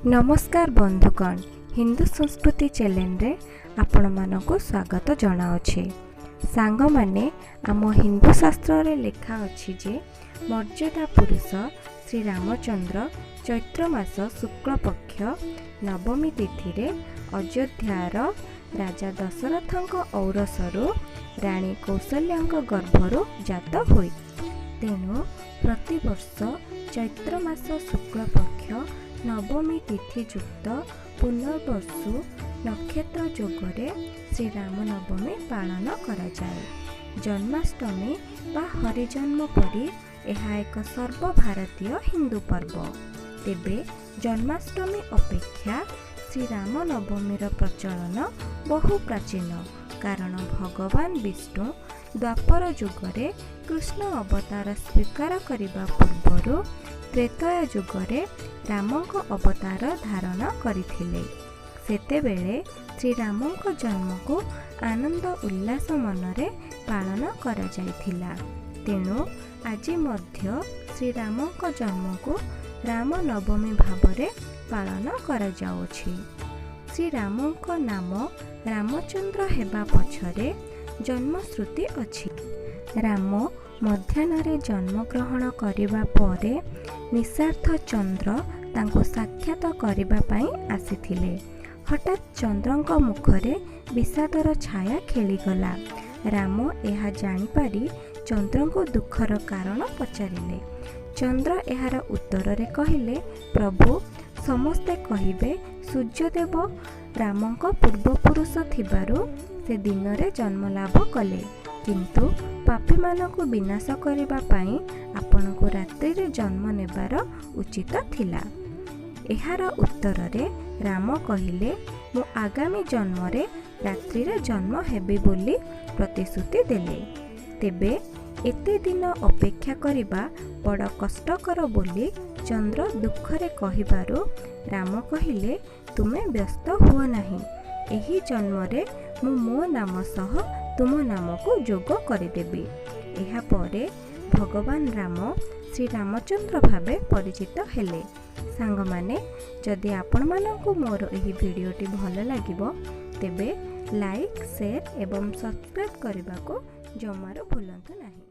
ନମସ୍କାର ବନ୍ଧୁଗଣ, ହିନ୍ଦୁ ସଂସ୍କୃତି ଚ୍ୟାନେଲରେ ଆପଣମାନଙ୍କୁ ସ୍ୱାଗତ ଜଣାଉଛି। ସାଙ୍ଗମାନେ, ଆମ ହିନ୍ଦୁ ଶାସ୍ତ୍ରରେ ଲେଖା ଅଛି ଯେ ମର୍ଯ୍ୟାଦା ପୁରୁଷ ଶ୍ରୀରାମଚନ୍ଦ୍ର ଚୈତ୍ର ମାସ ଶୁକ୍ଳପକ୍ଷ ନବମୀ ତିଥିରେ ଅଯୋଧ୍ୟାର ରାଜା ଦଶରଥଙ୍କ ଔରସରୁ ରାଣୀ କୌଶଲ୍ୟାଙ୍କ ଗର୍ଭରୁ ଜାତ ହୋଇ। ତେଣୁ ପ୍ରତିବର୍ଷ ଚୈତ୍ର ମାସ ଶୁକ୍ଳପକ୍ଷ ନବମୀ ତିଥିଯୁକ୍ତ ପୁନର୍ବସୁ ନକ୍ଷତ୍ର ଯୋଗରେ ଶ୍ରୀରାମନବମୀ ପାଳନ କରାଯାଏ। ଜନ୍ମାଷ୍ଟମୀ ବା ହରିଜନ୍ମ ପରି ଏହା ଏକ ସର୍ବଭାରତୀୟ ହିନ୍ଦୁ ପର୍ବ। ତେବେ ଜନ୍ମାଷ୍ଟମୀ ଅପେକ୍ଷା ଶ୍ରୀରାମନବମୀର ପ୍ରଚଳନ ବହୁ ପ୍ରାଚୀନ, କାରଣ ଭଗବାନ ବିଷ୍ଣୁ ଦ୍ୱାପର ଯୁଗରେ କୃଷ୍ଣ ଅବତାର ସ୍ୱୀକାର କରିବା ପୂର୍ବରୁ ତ୍ରେତୟା ଯୁଗରେ ରାମଙ୍କ ଅବତାର ଧାରଣ କରିଥିଲେ। ସେତେବେଳେ ଶ୍ରୀରାମଙ୍କ ଜନ୍ମକୁ ଆନନ୍ଦ ଉଲ୍ଲାସ ମନରେ ପାଳନ କରାଯାଇଥିଲା। ତେଣୁ ଆଜି ମଧ୍ୟ ଶ୍ରୀରାମଙ୍କ ଜନ୍ମକୁ ରାମନବମୀ ଭାବରେ ପାଳନ କରାଯାଉଛି। ଶ୍ରୀରାମଙ୍କ ନାମ ରାମଚନ୍ଦ୍ର ହେବା ପଛରେ ଜନ୍ମଶ୍ରୁତି ଅଛି। ରାମ ମଧ୍ୟାହ୍ନରେ ଜନ୍ମଗ୍ରହଣ କରିବା ପରେ ନିଶାର୍ଦ୍ଧ ଚନ୍ଦ୍ର ତାଙ୍କୁ ସାକ୍ଷାତ କରିବା ପାଇଁ ଆସିଥିଲେ। ହଠାତ୍ ଚନ୍ଦ୍ରଙ୍କ ମୁଖରେ ବିଷାଦର ଛାୟା ଖେଳିଗଲା। ରାମ ଏହା ଜାଣିପାରି ଚନ୍ଦ୍ରଙ୍କୁ ଦୁଃଖର କାରଣ ପଚାରିଲେ। ଚନ୍ଦ୍ର ଏହାର ଉତ୍ତରରେ କହିଲେ, ପ୍ରଭୁ, ସମସ୍ତେ କହିବେ ସୂର୍ଯ୍ୟଦେବ ରାମଙ୍କ ପୂର୍ବପୁରୁଷ ଥିବାରୁ ସେ ଦିନରେ ଜନ୍ମଲାଭ କଲେ, କିନ୍ତୁ ପାପୀମାନଙ୍କୁ ବିନାଶ କରିବା ପାଇଁ ଆପଣଙ୍କୁ ରାତ୍ରିରେ ଜନ୍ମ ନେବାର ଉଚିତ ଥିଲା। ଏହାର ଉତ୍ତରରେ ରାମ କହିଲେ, ମୁଁ ଆଗାମୀ ଜନ୍ମରେ ରାତ୍ରିରେ ଜନ୍ମ ହେବି ବୋଲି ପ୍ରତିଶ୍ରୁତି ଦେଲେ। ତେବେ ଏତେ ଦିନ ଅପେକ୍ଷା କରିବା ବଡ଼ କଷ୍ଟକର ବୋଲି ଚନ୍ଦ୍ର ଦୁଃଖରେ କହିବାରୁ ରାମ କହିଲେ, ତୁମେ ବ୍ୟସ୍ତ ହୁଅ ନାହିଁ, ଏହି ଜନ୍ମରେ ମୁଁ ମୋ ନାମ ସହ ତୁମ ନାମକୁ ଯୋଗ କରିଦେବି। ଏହାପରେ ଭଗବାନ ରାମ ଶ୍ରୀରାମଚନ୍ଦ୍ର ଭାବେ ପରିଚିତ ହେଲେ। ସାଙ୍ଗମାନେ, ଯଦି ଆପଣମାନଙ୍କୁ ମୋର ଏହି ଭିଡ଼ିଓଟି ଭଲ ଲାଗିବ ତେବେ ଲାଇକ୍, ସେୟାର ଏବଂ ସବସ୍କ୍ରାଇବ୍ କରିବାକୁ ଜମାରୁ ଭୁଲନ୍ତୁ ନାହିଁ।